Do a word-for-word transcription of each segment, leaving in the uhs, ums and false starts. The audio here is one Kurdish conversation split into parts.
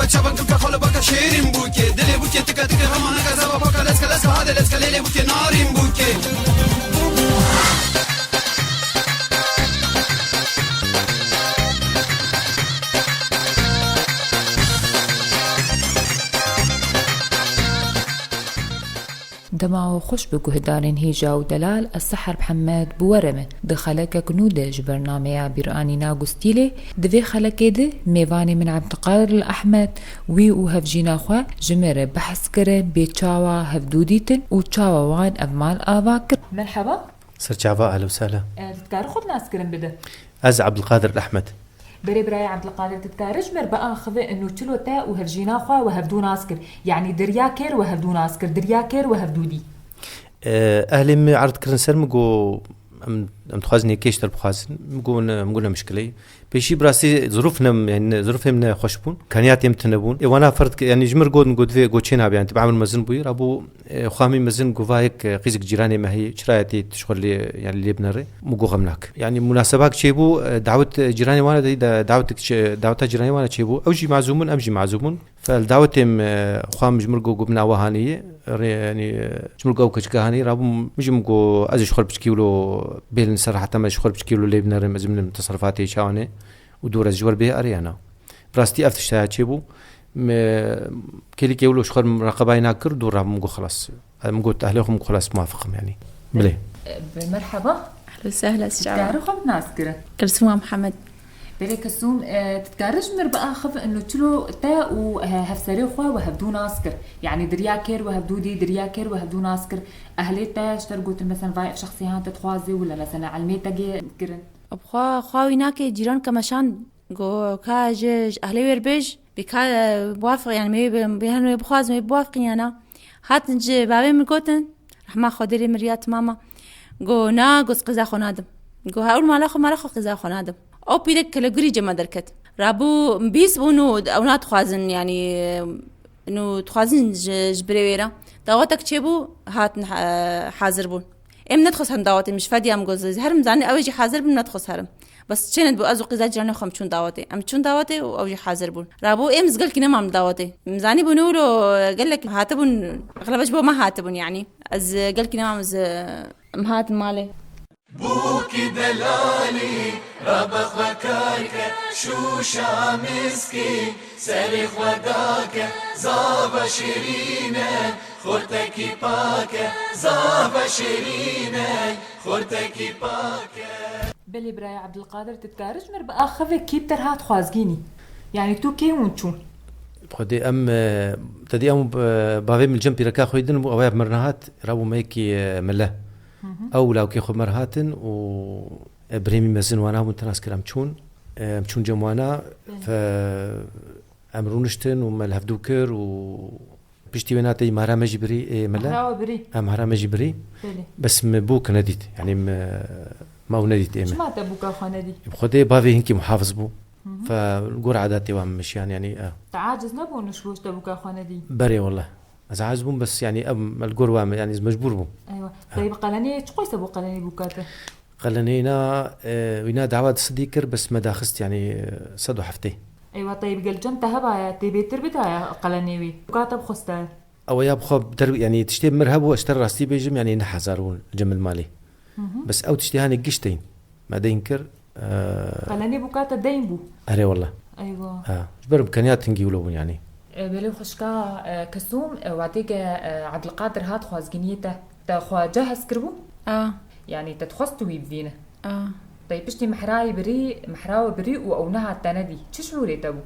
Çavak bûke, xalo baka şêrîn bûke. Dilê bûke tika tika, hema neka zava baka, leska leska, hade leska, lêlê bûke, narîn bûke. Dema we xweş bi guhdarên hêja û delal, ez Seher Mihemed bi we re me. Di xelekek nû de ji bernameya Bîranîna Gustîlê, di vê xelekê de mêvanê min Ebdulqadir li Ehmed, wî û hevjîna xwe ji me re behs kirin bê çawa hevdû dîtin û çawa wan ev mal ava kir. Merheba. Serçava, ehlen û sehlen. E, tu dikarî xwe bi naskirin bide? Ez Ebdulqadir Ehmed. Berê birayê Ebdulqadir, tu dikarî ji me re biaxive ino çilo te û hevjîna xwe we hevdû nas kir? Yanî diriya kêr we hevdû nas kir, diriya kêr we hevdû dî? E, ehlê min erd kirin ser min, got, em, em dixwazin yekê ji te re bixwazin. Min got, ne, min got, ne mişkileyî. Pêşî bi rastî zirûf ne, yanî ne, zirûfê min ne xweş bûn. Kaniyatê min tune bûn. Ê wana ferd, yanî ji min re got, min got, vê got çê nabe, yanî tu bi emir mezin bûyî. Rabû, e, xwe min mezin got, va yek, e, qîzik cîranê me heye, çira yê tê tu ji xwe lê, yanî lê binere. Min got, xem nake. Yanî munasebak çêbû, e, dawet, e, cîranê wana de, de, dawetek çê-, daweta cîranê wana çêbû. Ew jî mazûm bûn, em jî mazûm bûn. Fe li dawetê min, e, xwe min ji min re got, got, min awa hanê ye. Rê, yanî, e, ji min re got, ew keçika hanê ye. Rabûm, min jî min got, ez ê ji xwe re piçkî wilo bêlin ser reheta me, ji xwe re piçkî wilo lê binerim, ez ê bibînim teserrifatê çawan e. Û dû re ez ji we re bê, erê ya na. Bi rastî ev tişt heye çêbû. Me kêlîkê wilo ji xwe re mureqebayê na kir, dû re min got, xelas. Min got, ehlê xwe, min got, xelas, muwafiq im, yanî. Bilê. E, merheba. Ehlen û sehlen, ez çawa. Dikarî xwe bi nas kirin? Kilsûma Mihemed. Belê Kilsûm, e, tu dikarî ji me re biaxive ino çilo te û, e, hevserê xwe we hevdû nas kir? Yanî diriya kêr we hevdû dî, diriya kêr we hevdû nas kir. Ehlê te ji te re gotin, mesela, vay ev şexsê hate dixwaze wila, mesela, elmê te gê kirin? Bi xwe, xwe wî nake, cîran ke me şand, got, ka ji, ji ehlê wê re bêj, bê ka, e, biwafiq, yanî, me wê bi, bi her wê bixwazin, wê biwafiqin ya na. Hatin ji bavê min gotin, rehma Xwedê lê, miriya timama. Got, na, got, qîza xwe nadim. Got, ha, ewil mala xwe, mala xwe, qîza xwe nadim. Ew pîrek kilegurî cem me derket. Rabû bîst bûn û ew nadixwazin, yanî, û dixwazin ji, ji birê wê re. Dawetek çêbû, hatin, e, hazir bûn. Êm nedixwest herim dawetê, min ji Fediya min got, herim zanî, ew ê jî hazir bin, nedixwest herim. Bes çênedibû, ez û qîza cîranê xwe em çûn dawetê. Em çûn dawetê û ew jî hazir bûn. Rabû êm ez gelkî nemam dawetê. Min zanîbû nû lo gelek hatibûn, exlebe ji bo me hatibûn, yanî. Ez gelkî nemam, ez, em hatin malê. Bûkî delalî, rabe xwe kar ke, şûşa miskî, serê xwe dake, zava şirîne, xortekî pake, zava şirîne, xortekî pake. Belê birayê Ebdulqadir, tu dikarî ji me re biaxive kî bi te re hat xwazgînî? Yanî tu kê hûn çûn? Xwedê em, e, te dî em, e, bavê min cem pîreka xwe din bû, ew ya bi me re nehat, rabû me yekî, e, mile. Ew lawkê xwe me re hatin û, e, birêmî mezin wana bûn, te nas kir em çûn. E, em çûn cem wana, fe-, em rûniştin û me li hevdû kir û piştî wê na tey mehra me jî birî, ê, mele. Mehra we birî. Em mehra me jî birî. Belê. Bes me bûk nedît. Yanî me, me ew nedît ê me. Çima te bûka xwe nedî? Bi Xwedê bavê hinkî muhafiz bû. Fe li gor edatê wan min şiyan, yanî, e. Te aciz nebûn ji bo ji te bûka xwe nedî? Berê wele. Ez aciz bûm, bes, yanî, em, li gor wan, yanî, ez mecbûr bûm. Eywa. Ha. Teyb qelenê, çi qoyse bû qelenê bûka te? Qelenê na, e, wîna dawa di sidî kir, bes me daxist, yanî, e, sed û heftê. Eywa, teyb gel cem te hebaya, tê bêtir bidaya qelenê wî. Bûka te bixwesta. Ew ya bixwe der, yanî, tiştê mir hebû, ez te rastî bêjim, yanî, ne hezar bûn cem li malê. Bes ew tiştê hanê giş deyn. Me deyn kir, Eee, Qelenê bûka te deyn bû? Erê wele. Eywa. Ha. Ji ber bi keniya tingî wilo bûn, yanî. E, belê xwişka, e, Kesûm, e, watê ke, e, Ebdilqadir hat xwazginiyê te, te xwe cehez kiribû? A. Yanî te dixwest tu wî bivîne? A. Tey piştî mehrayê birî, mehra we birî û ew nehat te nedî. Çi şûrê te bû?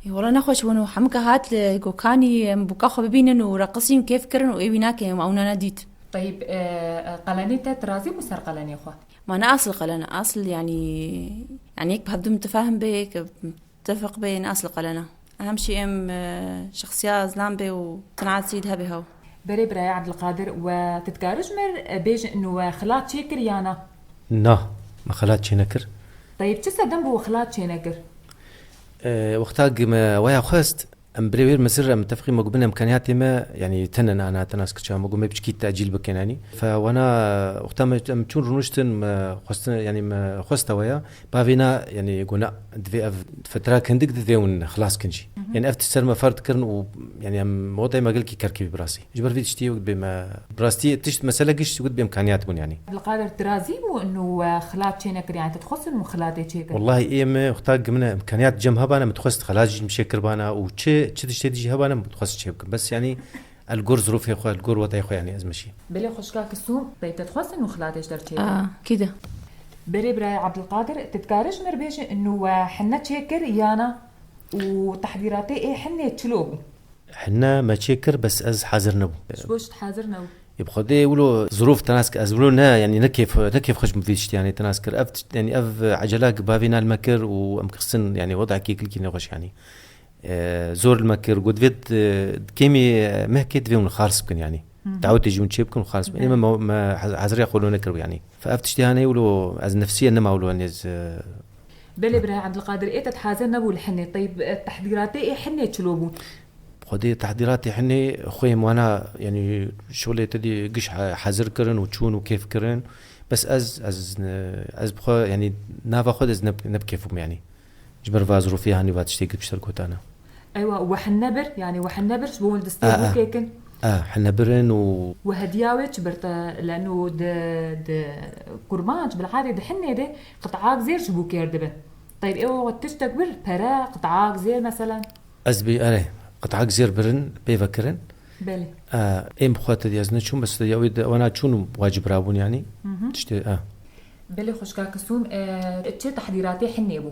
Ê, wele nexweş bûn û hemûka hat li gokanî em bûka xwe bibînin û reqisîn kêf kirin û ê wî nake em ew ne nedît. Teyb, e, e, qelenê te tirazî bû ser qelenê xwe? Ma ne asl qelene, asl yanî, yanî yek bi hevdu mutefahim bê, yek mutefeq bê, ne asl qelene. Ehem şî em, e, şexsiya zilam bê û sinasî de hebê hew. Berê birayê Ebdilqadir, we tu dikarî ji me re bêjî ino we xilat çêkir ya na? Na, me xilat çê nekir. Teyb çi sedem bû we xilat çê nekir? E, wexta gi me weya xwest, Em birê wêr mezir em tefiqî me gu bin imkaniyatê me, yanî tene ana te nas kir çawa me gu me piçkî tecîl bikin yanî. Fe wana wexta me em çûn rûniştin me xwestin, yanî me xwesta we ya. Bavê na, yanî got na, divê ev fetra hindik divê hûn xilas kin jî. Yanî ev tişt ser me ferd kirin û yanî em odayê me gelkî kerkî bi rastî. Ji ber vê tiştî wek bê me bi rastî tişt mesele giş wek bê imkaniyat bûn yanî. Abdulkadir, tu razî bû inu, e, xilat çê nekir, yanî tu dixwestin û xilatê çê kir? Wallahî ê me wexta gimine imkaniyat cem hebana, me dixwest xilat jî çê kirbana û çi, çi tiştê dî jî hebana, me dixwest çê bikim. Bes yanî el gor zirûfê xwe, el gor wedayê xwe yanî ez meşî. Belê xwişka Kisûm, tey te dixwestin û xilatê ji te re çê kir? A, kî de. Belê birayê Abdulkadir, tu dikarî ji me re bêjî inu we hinne çê kir ya na û tehdîratê ê hinê çilo bû? Hinne me çê kir, bes ez hazir nebûm. Ji bo çi hazir nebû? Ê bi Xwedê wilo zirûf te nas kir, ez wilo ne, yanî ne kêf, ne kêfxweş bûm vî tiştî, yanî te nas kir. Ev tişt, yanî ev ecela bavê na li me kir û em xistin, yanî wedakî kilkî nexweş, yanî. E, zor li me kir, got, divê, e, kêmî, e, mehkê divê hûn xalis bikin, yanî. Hı hı. Dawetê jî hûn çê bikin û xalis bikin. Ê me, Evet. me, me hez-, heziriya xwe lo nekiribû, yanî. Fe ev tiştê hane wilo ez nefsiye nema wilo nêz, e, Belê birayê Abdulkadir, ê te hazir nebû li hinê. Teyb, e, tehdîratê ê hinê çilo bû? Xwedê tehdîratê hinê xwê em wana, yanî şolê te dî giş he-, hezir kirin û çûn û kêf kirin. Bes ez, ez, e, ez bi xwe, yanî nava xwe de ez ne, ne bi kêf bûm, yanî. Ji ber va zirûfê hanî va tiştê giş ser gotana. Eywa, we hinne bir, yanî we hinne bir ji bo hûn distê A, a. bûkê kin. A, hinne birin û We hediya wê çi bir te, leno di, di kurbanc, bilhadê di hinê de qit'ak zêr ji bûkê re dibin. Teyb, ê we tiştek bir, pere, qit'ak zêr meselen? Ez bî, erê, qit'ak zêr birin, pê vekirin. Belê. A, êm bi xwe te dî ez neçûm, bes te dî ew ê de, wana çûn û wacib rabûn, yanî. Hı hı. Tiştê, a. Belê xwişka Kisûm, e, çi tehdîratê hinê bû?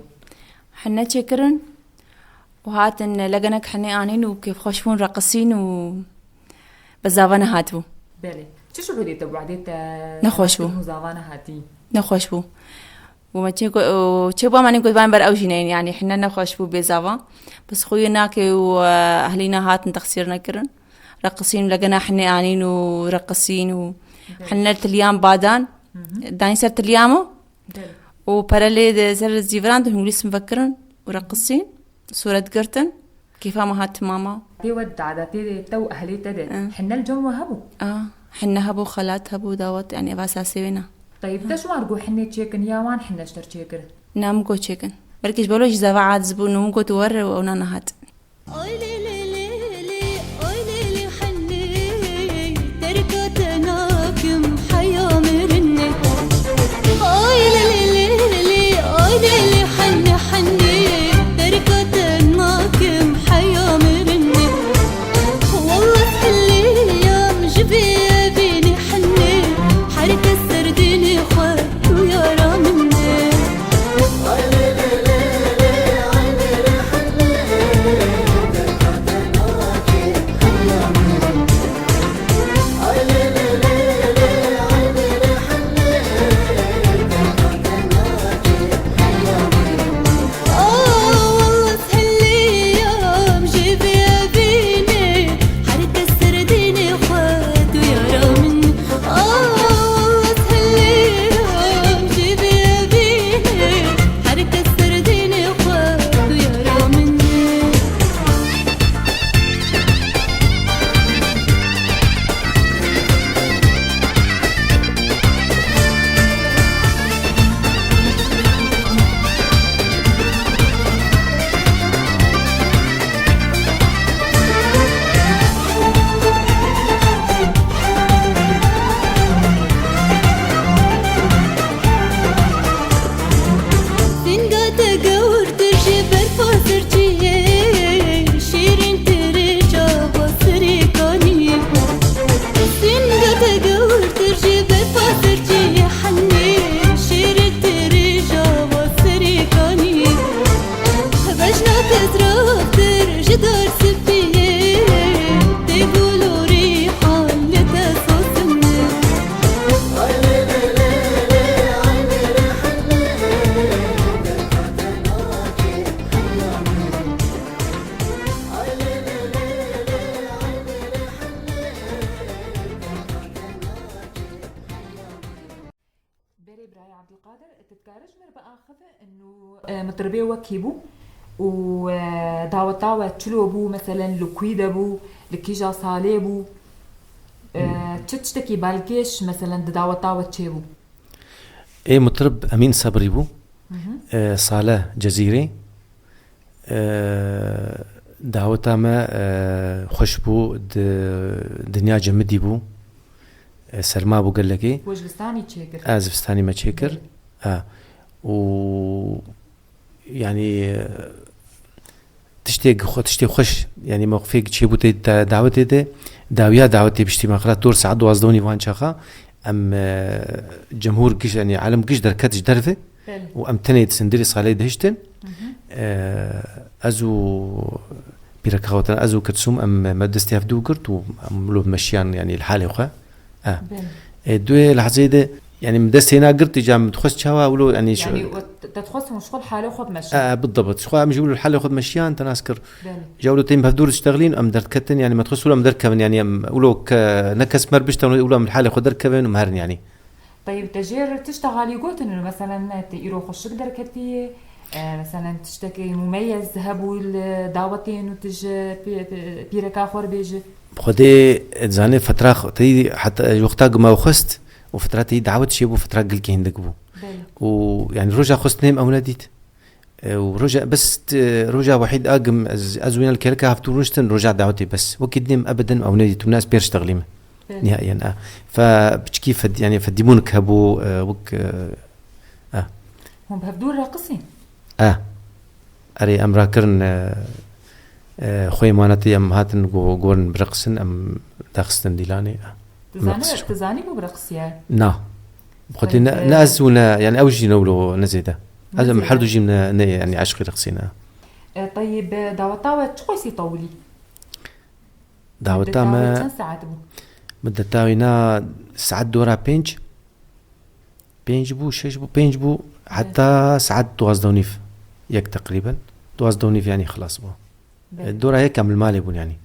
Hinne çêkirin û hatin legenek hinê anîn û kêfxweş bûn, reqisîn û bi zava nehatibû. Belê. Çi şuûrê te bû, edê te Nexweş bû. Û zava nehatî? Nexweş bû. Û me çê go-, û çê bû, me nê got, "Van ber ew jî neyên." Yanî hinne nexweş bû bê zava. Bes xwî nake û, e, ehlî nehatin texsîr nekirin. Reqisîn, legena hinê anîn û reqisîn û Belê. hinne tiliyan badan. Hı hı. Danî ser tiliya me. Belê. Û pere lê de ser zîviran de hûn lîsm vekirin û reqisîn, sûret girtin, kêfa me hat timama. Tê we dada, tê te û ehlê te de Hı. hinne li cem we hebû? A, hinne hebû, xelat hebû, dawet, yanî ev esasê wê ne. Teyb, te ji wan re got hinê çêkin ya wan hinne ji te re çêkirin? Na, min got çêkin. Belkî ji bo wilo jî zava aciz bûn û min got were û ewna nehat. Ay lê lê lê lê, ay lê lê hennê, terka te nakim heya mirinê. Ay lê lê lê lê, ay lê lê hennê hennê, terka te nakim heya mirinê. Wallah hilliyam ji vê evînê hennê, her kes ser dînê xwe duyara min e. Singa te gewrtir ji berfa serçiyê, şîrîntir ji ava serê kaniyê. Singa te gewrtir ji berfa serçiyê, hennê şîrîntir ji ava serê kaniyê. Bejna te ziraftir ji dar spiyê, tê gul û rîhan li te sosin e. Belê birayê Abdulkadir, tu dikarî ji me re biaxive inu, e, mitribê we kî bû? û, e, daweta we çilo bû, meselen li kwî de bû, li kîja salê bû? E, çi tiştekî balkêş, meselen, di daweta we çêbû? Ê mutirib Emîn Sebrî bû. Hı hı. E, Sale Cezîrê. E, daweta me, e, xweş bû, di dinya cemidî bû. E, serma bû gelekê. We ji zivistanî çêkir? E, zivistanî me çêkir. Belê. E, û, yanî, e, tiştê xwe-, tiştê xweş, yanî mewqifê çêbû tê da-, dawetê de, dawiya dawetê piştî me xira tor saet duwazdeh û nîv van çaxa, em, e, cemhûr giş, yanî alem giş derket ji derve. Belê. Û em tenê di sindirê salê dihiştin. Hı hı. E, ez û pîreka xwe tene, ez û Kilsûm, em me destê hev dû girt û em wilo meşiyan, yanî li halê xwe. E. Belê. E, duê lehzeyê de, yanî min destê na girt, îca min dixwest çawa wilo, yanî şu- Yanî, we te dixwest hûn ji xwe li halê xwe bimeşin? E, bidibt. Ji xwe em ji wilo li halê xwe dimeşiyan, te nas kir. Belê. Îca wilo têm hevdûr diştexilîn, em derdiketin, yanî me dixwest wilo em derkevin, yanî em wilo ke ne kes mer biştexin, wilo em li halê xwe derkevin û em herin, yanî. Teyb, te jêr tişta xalî gotin, meselen, ne, te îro xweşik derketî, e, meselen, tiştekî mumeyez hebû li dawetê û tu ji pî-, pî-, pîreka xwe re bêjî? Xwedê, e, zanê fetra xwe-, teyî heta ji wexta ku me xwest û fetra teyî dawet çêbû, fetra gelkî hindik bû. Belê. Û, yanî, roja xwestinê em ew nedît. E, û roja, bes, e, roja wehîd a gim ez, ez wîna li kereka heftû rûniştin, roja dawetê bes. Wekî dinêm ebeden ew nedît, wina ez pêr ştexlî me. Evet. Nihaiyen, e. Fe piçkî fed-, yanî fedîbûnik hebû, e, wek, e, e. Hûn bi hevdû reqisîn? E. Erê, em rakirin, e, e, xwê manetê em hatin go-, gorin bireqisin, em daxistin dîlanê, e. Tu Em zanî, reqisî tu zanî bû bireqisiye? Na. Xwedî ne, Teyb, ne e, ez û ne, yanî ew jî ne wilo ne zêde. Ne Ez em zêde. Her du jî ne, ne, yanî eşqî reqisî ne. E, teyb, daweta we çi qasî tewilî? Daweta Muddeta wê me, çend saet bû? Muddeta wî na saet dora pênc, pênc bû, şeş bû, pênc bû, Evet. Heta saet duwazdeh û nîv, yek teqrîben. Duwazdeh û nîv yanî xilas bû. Belê. E, dora yek em li malê bûn yanî.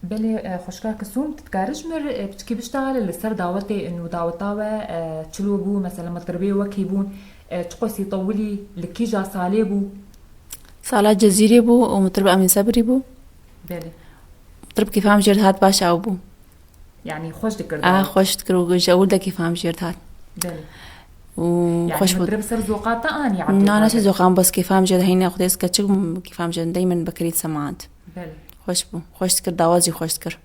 Belê, e, xweşka Kilsûm, tu dikarî ji mir, e, piçkî biştexile li ser dawetê û daweta we, e, çilo bû, mesela mitribê wekî bûn, e, çi qasî tewilî, li kîja salê bû? Sala Cezîrê bû û mitrib Emîn Sebrî bû. Belê. Mitrib kêfa min jê re dihat baş ew bû. Yanî xweş dikir A, dawet. Xweş dikir û ji ewil de kêfa min jê re dihat. Belê. Û Yanî xweş bû. Mitrib ser zoqa te anî Na, ne ser Ebdulkadir? Zoqa min, bes kêfa min jê re heyne xwedê ez keçik bûm, kêfa min jê re deymen bekirî semaat. Belê. Xweş bû. Xweş dikir, dawa jî xweş dikir.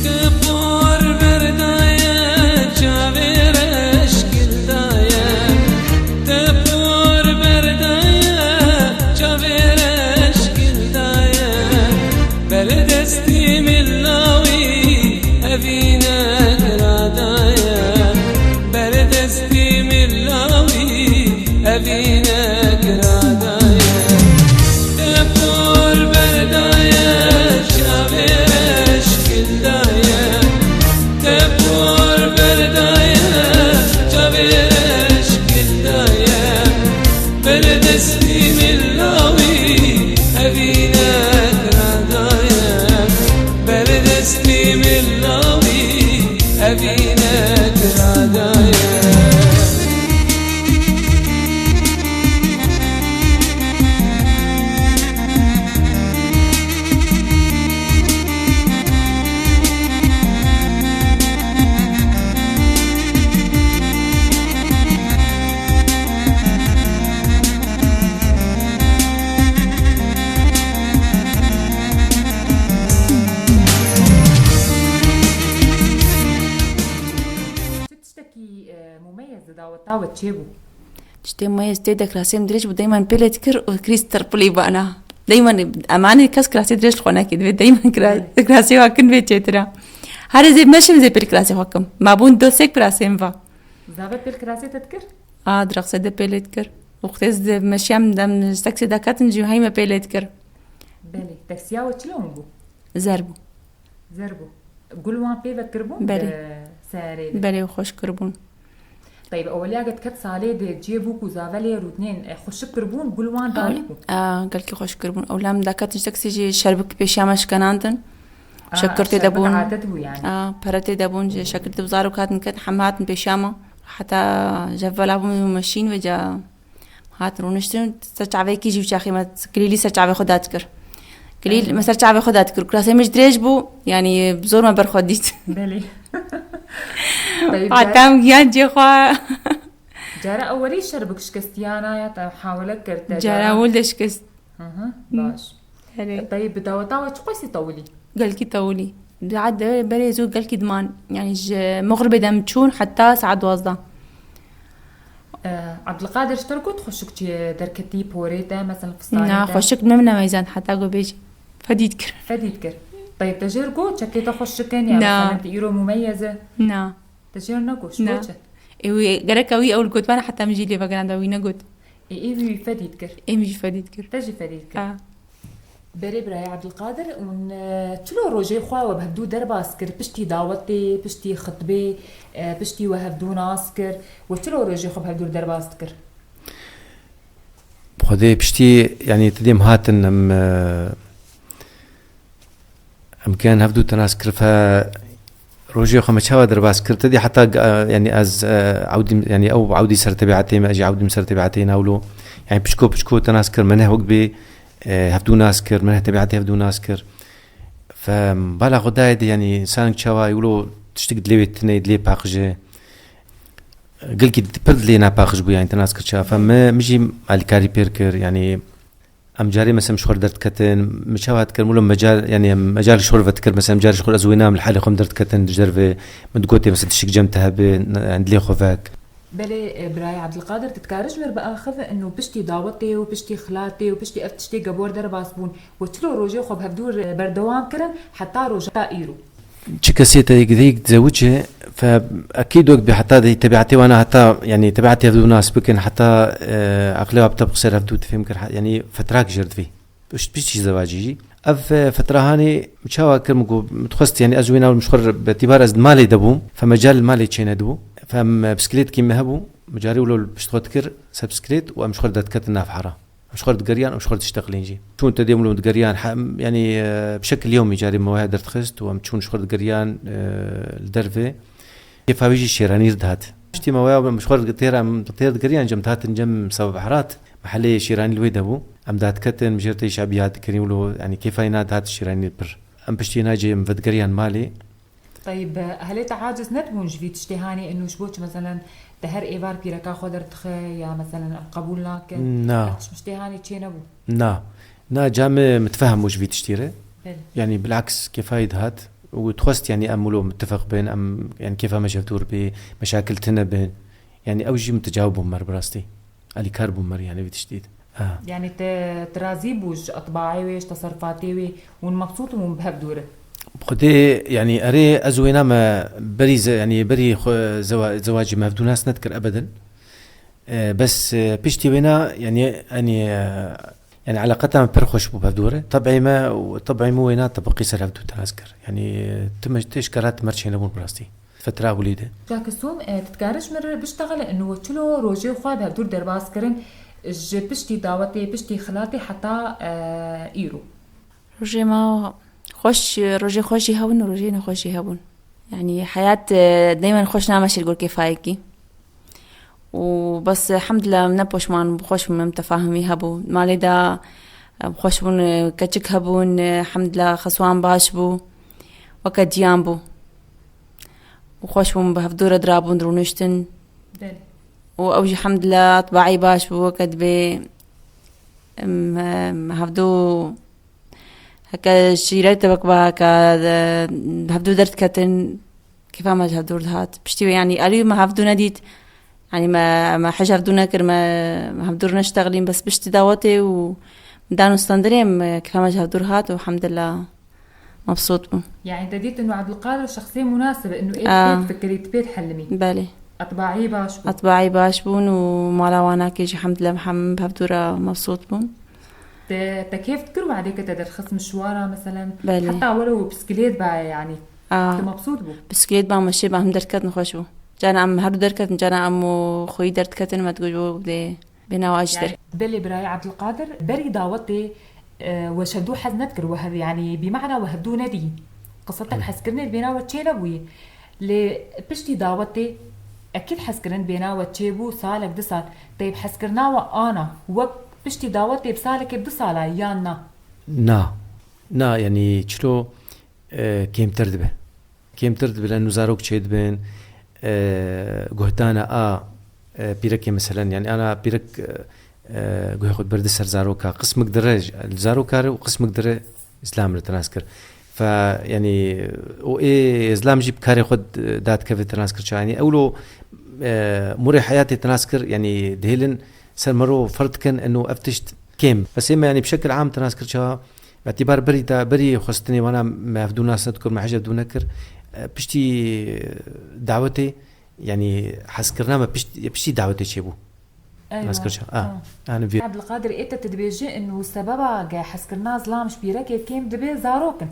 Te por berdaye, çavê reşkil daye. Te por berdaye, çavê reşkil daye. Ber destî min lawî, evînek radaye. Ber destî min lawî, evînek radaye. Te por berdaye, çavê reşkil daye. Te por berdaye, çavê reşkil daye. Ber destî min lawî, evînek radaye. Ber destî min lawî, evînek radaye. Çi tiştekî, e, mumeyez di daweta we çêbû? Tiştê mumeyez tê de kirasê min dirêj bû, deyman pêlê dikir û kirî tirpilî bana. Deyman emanê kes kirasê dirêj li xwe nekê, divê deyman kira-, Evet. Kirasê wa kin vê çêtira. Herê zê meşim zê pêl kirasê xwe kim. Ma bûn do sêk kirasê min va. Zave pêl kirasê te dikir? A, direxse de pêlê dikir. Û qutê zê meşiyam dem ji taksê de ketin jî heyme pêlê dikir. Belê. Taksiya we çilo bû? Zer bû. Zer bû. Gul wan pê ve kiribûn? Belê. Di serê de? Belê, xweş kiribûn. Teyb, eweliya get ket salê de ciyê bûk û zavelê rûdnên, e, xweşik kiribûn, gul wan danî bû? A, gelkî xweş kiribûn. Ewla em daketin ji teksî jî şerbik pêşiya me şikenandin. A, şekir tê de şerbik bûn. Adet bû yani. A, pere tê de bûn, ji şekir tê zarok hatin ket, hemî hatin pêşiya me. Heta ji hev bela bûn me şîn ve ca. Hat rûniştin, ser çavekî jî çaxî me kilîlî ser çavê xwe dat kir. Kilîl me ser çavê xwe dat kir. Kurasê min jî dirêj bû, yanî zor me ber xwe dît. Belê. Teyb, Hatam giyan cê xwe. Cara ewelî şerbik şikestiyana ya te hawile kir te? Cara ewil de şikest. Hı hı, baş. Erê. Teyb, bi daweta we çi qasî tewilî? Gelkî tewilî. Saet de berê zû gelkî diman. Yanî ji mixribê dem çûn heta saet duwazdeh. E, Abdulkadir, ji te got xweşik çi derketî porê te, mesela fistanê te? Na, xweşik min nemeyzand heta ku bêjî. Fedî dikir. Fedî dikir. Teyb, te jê re got çekê te xweşik in ya, na, mesela te îro mumeyez e? Na. Te jê re negot, ji bo çi? Ê, wî, gereka wî ew li gotbana heta min jî lê vegeranda, wî negot. Ê, ê wî fedî dikir. Ê min jî fedî dikir. Te jî fedî dikir. Ha. Berê birayê Abdulkadir, hûn, e, çilo rojê xwe we bi hevdû derbas kir, piştî dawetê, piştî xitbê, e, piştî we hevdû nas kir, we çilo rojê xwe bi hevdû derbas dikir? Xwedê piştî, yanî, ti dêm hatin, em, e, em kiyan hevdû te nas kir, fe rojê xwe me çawa derbas kir, te dî heta, e, yanî, ez, e, ewdîm, yanî, ew ewdî ser tebiatê me, ez jî ewdîm ser tebiatê newlo. Yanî, pişko pişko te nas kir, me neh wek bê, e, hevdû nas kir, me neh tebiatê hevdû nas kir. Fe bala xwe dayê de, yanî, însanek çawa, wilo tiştik dilê wê tune, dilê paqije. Gelkî pir dilê napaqij bû, yanî te nas kir çawa. Fe min, min jî alîkarî pêr kir, yanî em carê mesela ji xwe re derdiketin, min çawa dikir, wilo mecal, yanî em mecal ji xwe re vedikir, mesela em carê ji xwe re ez wênam li halê xwe em derdiketin, ji derve min digotê mesela tiştik cem te hebe, yanî dilê xwe vek. Belê, e, birayê Abdulkadir, tu dikarî ji wir biaxive, ino piştî dawetê û piştî xilatê û piştî ev tiştê gebor derbas bûn, we çilo rojê xwe bi hevdû re berdewam kirin heta roja îro? Çi kesê te yek, yek dizewice, fe ekîd wek bi heta de tebiatê wana heta, yanî tebiatê hevdû nas bikin, heta, e, aqilê wa bi te bi qisê re hevdû difêm kir, ha-, yanî fetrak jêr divî. Pişt, piştî zewacî jî. Ev, e, fetra hanê çawa kir, min got, min dixwest, yanî ez wê nav min ji xwe re betîbar ez di malê de bûm, fe mecal li malê çênedibû. Fe em, e, bisikletkî me hebû, min carê wilo li pişt xwe dikir, ser bisiklet û em ji xwe re derdiketin nav hera. Em ji xwe re digeriyan, em ji xwe re dişteqilîn jî. Çûn te dêm wilo digeriyan, he, em, yanî, e, bi şekil yewmî carê me waya derdixist û em çûn ji xwe re digeriyan, e, li derve. Kêfa wî jî şêranî re dihat. Piştî me waya em ji xwe re têr, em têr digeriyan, cem dihatin cem Seba Behrat. Mehelê şêranî li wê de bû. Em dadiketin, mijêr tê şabî ya dikirin wilo, yanî kêfa îna dihat şêranî pir. Em piştî îna cê em vedigeriyan malê. Teyb, helê te aciz nedibûn ji vî tiştê hanê, ino ji bo çi, meselen, te her êvar pîreka xwe derdixe ya, meselen, em qebûl nakin? Na. Ev tişt tiştê hanê çê nebû? Na. Na, ca me mitfehem bû ji vî tiştî re. Belê. Yanî, bilaks, kêfa wî dihat. Û dixwest, yanî, em wilo mittifeq bin, em, yanî, kêfa me ji hev dûr bê, meşakil tune bin. Yanî, ew jî mitecawib bûn me re bi rastî. Alîkar bûn me re, yanî, vî tiştî de. Ha. Yanî, te, te razî bû ji etbaê wê, ji teserfatê wê, hûn mebsût in, hûn bi hev dûr in? Xwedê, yanî, erê, ez wêna me berî ze-, yanî, berî xwe zewa-, zewacê me hevdû nas nedikir ebedin. E, bes, e, piştî wêna, yanî, yanî, e, yanî, eleqeta me pir xweş bû bi hevdû re. Tebî me û tebî min wêna tebiqî ser hevdû te nas kir. Yanî, tu me, tu ji kara te me re çênebûn bi rastî. Fetra ewilî de. Kak Sum, e, tu dikarî ji min re biştexile, ino we çilo rojê xwe bi hevdûr derbas kirin, ji piştî dawetê, piştî xilatê heta, e, îro? Rojê me xweş, rojê xweş jî hebûn û rojê nexweş jî hebûn. Yanî heyat, e, daymen xweş nameşe li gor kêfayekî. Û bes, elhamdulillah, em ne poşman bûn, xweş bûn, em tefahumî hebû. Malê de, e, xweş bûn, e, keçik hebûn, e, elhamdulillah, xeswan baş bû. Weke ciyan bû. Û xweş bûn, bi hevdû re dirabûn, dirûniştin. Belê. Û ew jî hemdillah etbaî baş bû, weke dibê, em, em, hevdû heke şîret wek ba heke, e, hevdû derdiketin, kêfa me ji hevdû dihat. Piştî wê, yanî, alî me hevdû nedît, yanî me, me hej hevdû nekir, me, me hevdû neştexilîn, bes piştî dawetê û dan û stendirê em, kêfa me ji hevdû hat û hemdillah. Mebsût bûm. Yani te dît inu Abdulkadir şexsê munasib e, inu ê Aa. Dipêt fikirî, dipêt helimî. Belê. Etbaî baş bû. Etbaî baş bûn û mala wanakê jî hemdillah hem bi hevdû re mebsût bûn. Te, te kêf dikir wadê ke te derxist mişwara, meselen, Belê. Heta were û bisikilêt baye, yani. Aa, Tu mebsût bû? Bisiklet ba me şê ba him derketin xweş bû. Cara em her du derketin, cara em û xweyî derdiketin, me digot bo dê bênawa ji der. Belê birayê Ebdulkadir, berî dawetê, e, we şevdû hez nedikir, we hev, yanî bîmana we hevdû nedî. Qisetek hezkirinê bênawe çê nebûyî. Lê piştî dawetê, ekîd hezkirin bênawe çêbû salek du sal. Teyb hezkirina we ana, wek piştî dawetê bi salekê bi du sala yan na? Na. Na, yanî çilo, e, kêmtir dibe. Kêmtir dibe, lê nû zarok çêdibin, e, guhdana a, e, pîrekê meselen, yanî ana pîrek, e, e, guhê xwe diberdi ser zaroka, qismik dire ji, li zaroka re û qismik dire zlam re tinas kir. Fe, yanî, û ê zlam jî bi karê xwe d-, dadikeve tinas kir çawa. Yanî ewlo, e, murê heyatê tinas kir, yanî dihêlin ser mero ferz dikin, eno ev tişt kêm. Bes ê me, yanî bi şekil am tinas kir çawa. Îtîbar berî da, berî xwestinê wana me hevdû nas nedikir, me hej hevdû nekir. E, piştî dawetê, yanî hezkirina me pişt-, piştî dawetê çêbû. Eywa. Nas kir ça-, a, Ha. yani vî- Abdulkadir, ê te tu dibêjî inu sebeba ge hezkirina zilam ji pîrekê kêm dibe zarok in.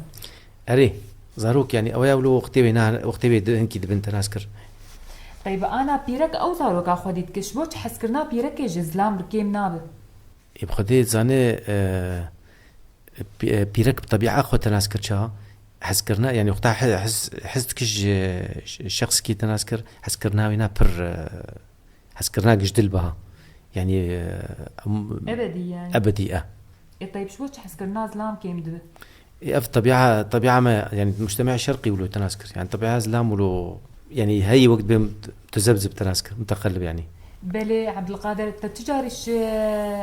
Erê, zarok, yanî ew ya wilo wextê wê na, wextê wê di hinkî dibin te nas kir. Teybi ana pîrek ew zaroka xwedî dike, ji bo çi hezkirina pîrekê ji zilam bi kêm nabe? Ê bi Xwedê dizane, e, pî-, e, pîrek bi tebîa xwe te nas kir ça, hezkirina, yanî wexta he-, hez, hez dikiş ji, ji şexsikî te nas kir, hezkirina wî na pir, e, hezkirina gijdil biha. Yanî, e, em-, Ebedî yani. Ebedî e. E, teyb ji bo çi hezkirina zilam kêm dibe? Ê, ev tebîa, tebîa me, yanî mujtema şerqî wilo te nas kir. Yanî tebîa zilam wilo, yanî heyî wek dibê mutezebzib te nas kir, muteqellib yanî. Belê, Ebdulkadir, te tu carî ji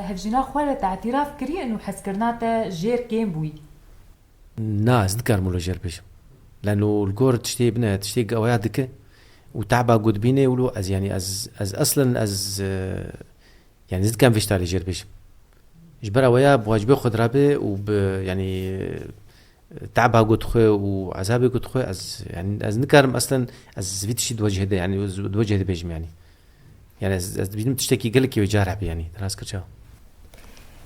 hevjîna xwe re te îtîraf kiriye û hezkirina te jêr kêm bûyî? Na, ez nikarim wilo jêr bêjim. Lano li gor tiştê bine, tiştê ew ya dike û teba ku dibîne wilo ez, yanî ez, ez eslen ez, e, Yanî ez dikem vê tişta lê jêr bêjim. Ji ber ew ya bi wacibê xwe dirabe û bi, yanî, teba got xwe û ezabê got xwe, ez, yanî ez nikarim eslen ez vî tiştî di wecihê de, yanî ez di wecihê de bêjim, yanî. Yanî ez, ez dibînim tiştekî gelekî wê careh be, yanî. Te nas kir ça?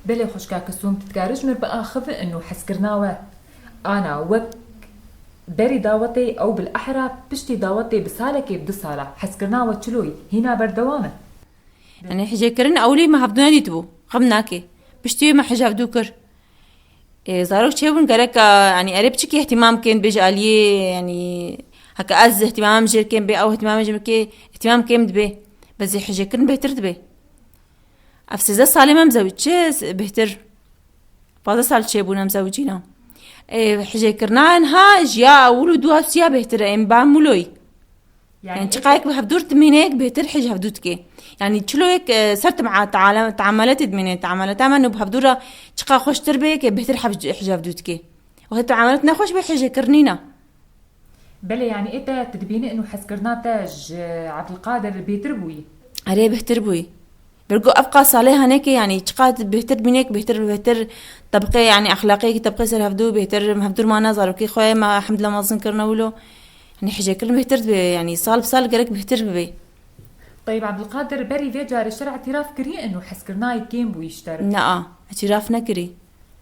Belê xwişka Kesûm, tu dikarî ji min biaxive inu hezkirina we ana wek berî dawetê ew bil ehra piştî dawetê bi salekê bi du sala hezkirina we çiloyî hîna berdewam e? Yanî hicêkirin ewlî me hevdû nedîtibû. Xem nake. Piştî wê me hij hevdû kir. Ê, zarok çêbûn gereka, yanî erê piçikî îhtîmam kêm dibe ji aliyê, yanî heke ez îhtîmamim jêr kêm bê, ew îhtîmamê ji min kê, îhtîmam kêm dibe. Bes ê hicêkirin bêhtir dibe. Ev sêzdeh salê me mizewicî çi bêhtir? Pazdeh sal çêbûn em zewicîna. Ê, hicêkirina niha ji ya ewil û dua siya bêhtir e, em ba muloyî. Yani, Yani, çiqayek bi hevdûr dimîne, yek bêhtir hij hevdû dike. Yani, çilo yek, e, ser tima-, taala-, taameletê dimîne, taameleta me nû bi hevdû re çiqa xweştir be, ke bêhtir hev-, hij hevdû dike. Wextê taamelet nexweş be, hijê kirinî ne. Belê, yani, ê te, tu dibînî inu hezkirina te ji Ebdulkadir bêhtir bûyî? Erê, bêhtir bûyî. Ber ku ev qas salê hene ke, yani, çiqa bêhtir bîne, bêhtir, bêhtir tebqê, yani, exlaqê ki tebqê ser hevdû bêhtir, hevdûr mane zarokê xwe, me hemdila mezin kirine wilo. Hani hicêkirin bêhtir dibe, yanî sal bi sal gerek bêhtir bibe. Teyb Ebdulkadir berî vê carê ji te re îtîraf kiriye inu hezkirinayê kêm bûyî ji te re? Naa, îtîraf nekirî.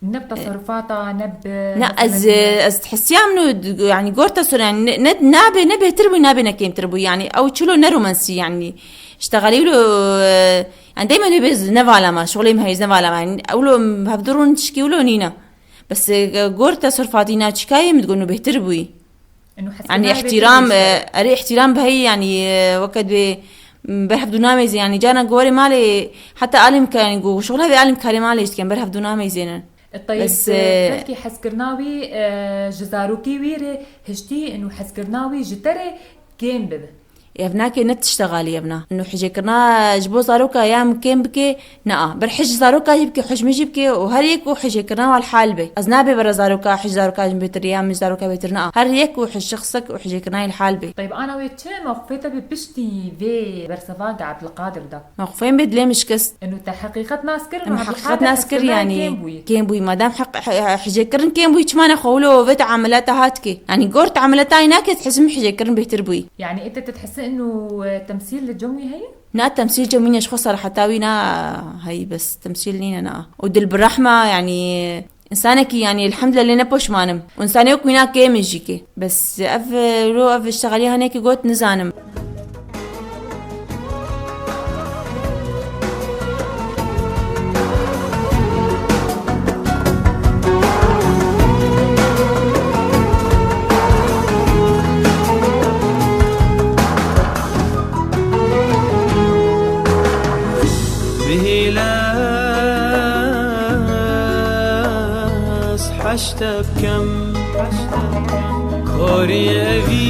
Ne bi teserufata, ne bi Ne, ez, meselê ez dihesiyam nu, yanî gor te sor, yanî ne, ne, nabe, ne bêhtir bûyî, nabe ne kêmtir bûyî, yanî ew çilo ne romensî, yanî iştexalî wilo, e, yani daymen wê bêz ne vala me, şixulê me heyz ne vala me, yanî ewlo hevdûr rûn tişkî wilo nîne. Bes, e, gor teserufat îna çikayê min digot nu bêhtir bûyî. Eno hesabê Yani nayê bê ihtiram, têgihişte. E, erê ihtiram bi heyî yani, e, weke dibê, m, ber hevdû nameyzê yani carna ku werê malê heta alîm ka yani ku şixula vê alîm karê malê jî dikin ber hevdû nameyzênin. E, teyb, Bes, e, e, belkî hezkirina wî, e, ji zarokê wî rê hiştî eno hezkirina wî ji te rê kêm bibe. Ev nake ne tişta xalî ev na. Eno hicêkirina ji bo zaroka ya min kêm bike, na. Ber hij zaroka jî bike, hij min jî bike û her yek û hicêkirina wal hal be. Ez nabe bera zaroka, hij zaroka jî bêtir ya min zaroka bêtir na. Her yek û hij şexsek û hicêkirina yê hal be. Teyb ana wê çi mewqifê te bi piştî vê berseva ge Ebdulkadir da? Mewqifê min bê dilê min şikest. Eno te heqîqet nas kir, Em heqîqet nas kir, hezkirinayê yani, kêm bûyî. Kêm bûyî. Madem heq-, he-, he-, hicêkirin kêm bûyî, çima ne xwe wilo vê teamelata hat ke? Yani gor teamelata nake, dihesibim hicêkirin bêhtir bûyî. Yani ê te, te dihesibî eno, e, temsîl li cem wî heye? Na, temsîl cem wî ne, ji xwe seraheta wî na heyî, bes temsîl nîne na. Û dil bi rehma, yani, Însanekî, yanî, elhemdulillah lê ne poşman im. Û însanê wek wî nake min jî ke. Bes ev, ro ev ştexelî hanekî got nizanim. Bihêle ez heşte bikem, karê evîna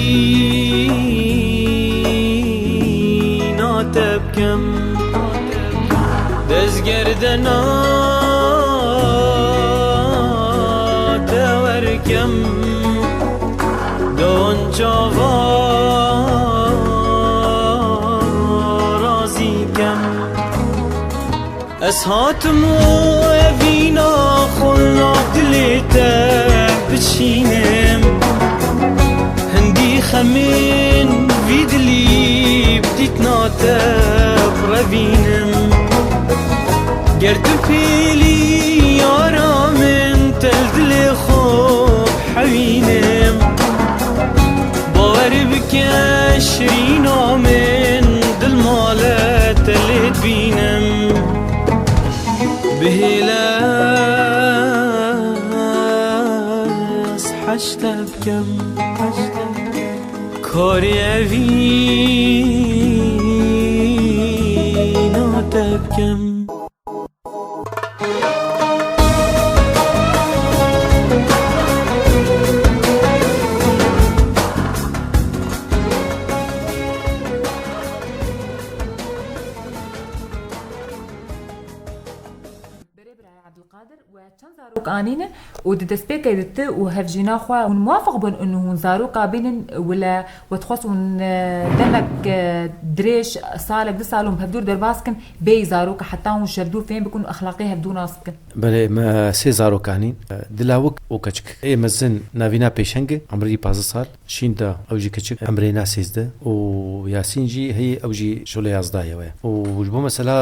te bikem. Dezgerdena te werkem, don çava razî kem. Ez hatim û evîna xwe nav dilê te biçînim. Hindî xemên vî dilî bi dîtina te birevînim. Ger tu pêlî yara min te li dilê xwe hewînim. Bawer bike şirîna min, dil male te lê dibînim. Bihêle ez heşte bikem, karê evîna te bikem. Berê birayê Ebdulkadir we çend zarok anîne û di destpêkê de tu û hevjîna xwe hûn muwafiq bûn û hûn zaroka bînin wile we dixwest hûn, e, demek, e, dirêj, salek, du sal hûn bi hevdûr derbas kin, bêyî zaroka heta hûn ji hevdû fêm bikin û exlaqê hevdû nas bikin? Belê, me sê zarok anîn. Dilawik û keçik. Ê mezin navîna pêşeng e, emrî pazdeh sal. Şîn de ew jî keçik, emrê na sêzdeh. Û Yasîn jî heyî, ew jî şolê yazdeh ye we. Û ji bo mesela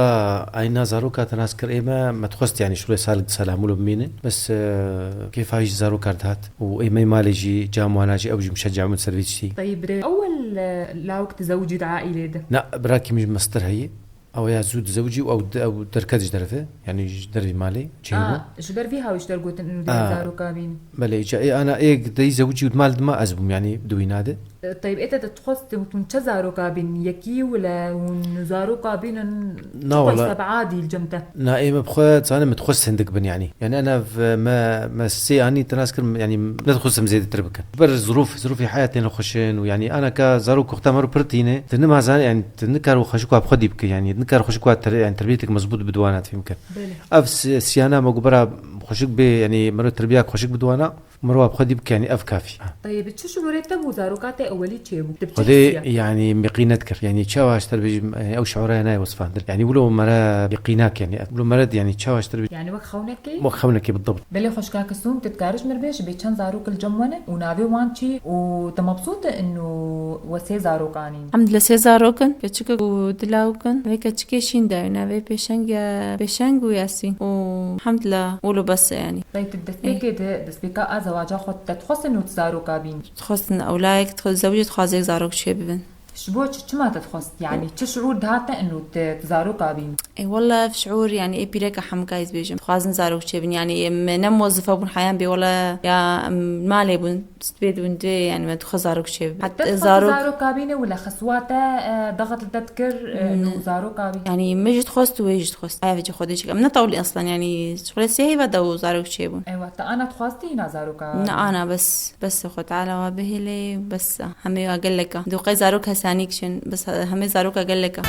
ayna zaroka te nas kir ê me, me dixwest yanî şolê sal, salamûlo bimînin. Bes, e, kêfa jî zaroka dihat. Û ê me malê jî, cam wana jî, ew jî mişecca min ser vî tiştî. Teyîb re. Ewel, e, lawik tizewicî di aîlê de? Na, birakî min jî mestir heyî. Ew ya zû dizewicî û ew, ew derket ji derve, yanî ji dervî malê çêbû. A, ji ber vî hawî ji te re gotin û dê zaroka bîn. Belê, îca ê ana ê deyî zewicî û di mal dima ez bûm, yanî di wîna de. E, teyb, ê te de dixwest hûn çe zaroka bîn, yekî wile hûn zaroka bînin, na, çiqas wala, seb'a dî li cem te? Na, ê me bi xwe zanim, min dixwest hindik bin, yanî. Yanî ana v-, me, me sê anî te nas kir, yanî nedixwestim zêdetir bikin. Ber zirûf, zirûfê heyatê ne xweş in û yanî ana ka zarok wexta mero pir tîne, tu nimazane, yanî tu nikar û xweşik wa bi xwe dî bike, yanî nikar xweşik wa ter-, yanî terbiyetek mezbût bi diwana fêm kir. Belê. Ev si-, siyana me gu bera xweşik bê, yanî mero terbiyak xweşik bi diwana, mero wa bi xwe dî bike, yanî ev kafî. Teyib, çi şiûrê te bû zaroka te ewelî çêbû? Tu bi çi Xwedê, hisiya? Yanî, miqînet kir. Yanî, çawa ji te re bêjim, yanî, ew şiûraya nayê wesfandin. Yanî, wilo mere miqînak, yanî, wilo mere, yanî, çawa ji te re bêjim. Yanî, wek xewnekê? Wek xewnekê, bidibt. Belê, xweşka Kesûm, tu dikarî ji min re bêjî, bê çend zarok li cem we ne û navê wan çi û te mebsût e ino we sê zarok anîn? Em dile sê zarok in, keçikek û dilawik in. Vê keçikê şîn de, navê pêşeng ya, pêşeng û Yasîn û Hemdla û lo bes e, yanî. Bey, tu destpêkê de, destpêka a zewaca xwe te dixwestin û tu zaroka bîn? Dixwestin ewlayek, dixwe-, zewicê dixwazek zarok çêbibin. Ji bo çi, çima te dixwest? Yanî çi şiûr dihate ino tu, tu zaroka bîn? Ê, wela ev şiûr, yanî ê pîreka hemika ez bêjim. Dixwazin zarok çêbin, yanî em ne muwezzife bûn heyan bê, wela ya em malê bûn, dibê dibin dibê, yanî me dixwe zarok çêbibin. Heta dixwest zarok- zaroka bîne wila xeswa te, e, daxet li te dikir, e, ino zaroka bîn? Yanî me jî dixwest û wê jî dixwest. Aya vêca Xwedê çêke. Em ne tawlî eslan, yanî ji xwe sê heyva da û zarok çêbûn. Eywa, te ana dixwastî hîna zaroka? Ne ana, bes, bes Xwe Teala wa bihêle, bes, hemê wa gelek a. Dû qey zarok hesanî kişin, bes, hemê zaroka gelek a.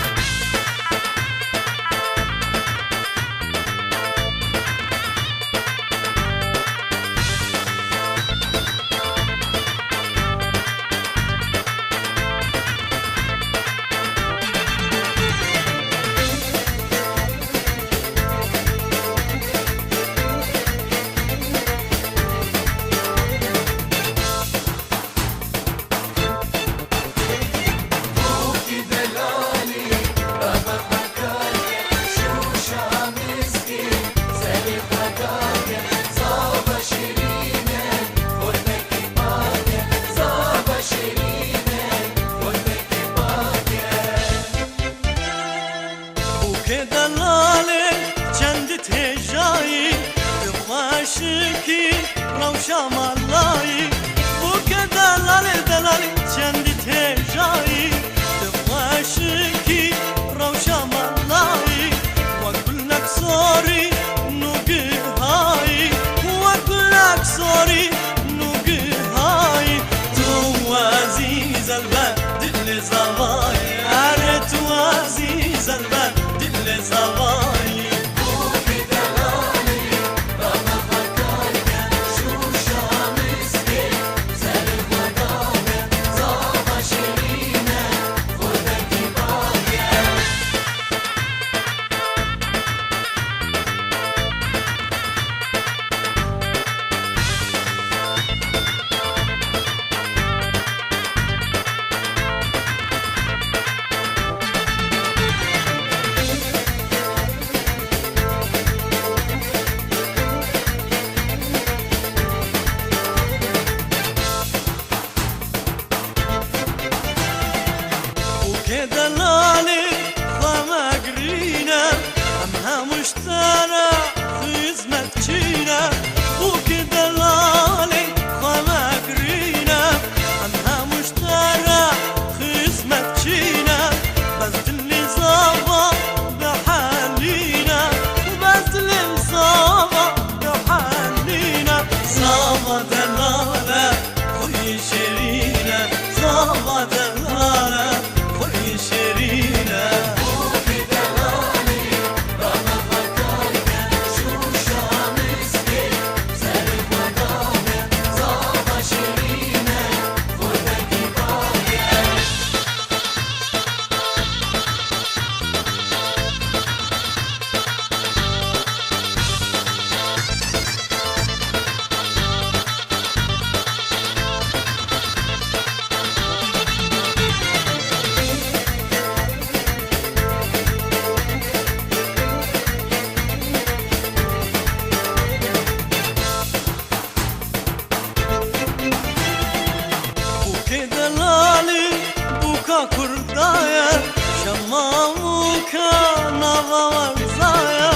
Şamalayî, bûke delalê delalî, çendî têjayî, tu xweşikî rewşa malayî, wek gulek sorî nûgihayî, wek gulek sorî nûgihayî, tu wezîzel be dilê zavayî, erê tu wezîzel be dilê zavayî. Û kê delalê xwe me girîne, em hemû ji te re xizmetçî ne. Û kê delalê xwe me girîne, em hemû ji te re xizmetçî ne. Bes dilê zava dihelîne, bes dilê zava dihelîne. Zava delal e, xweyê şêrîn e. Zava delal e, xweyê şêrîn e. Bûkê delalî bûka kurda ye, şema bûka nava werza ye.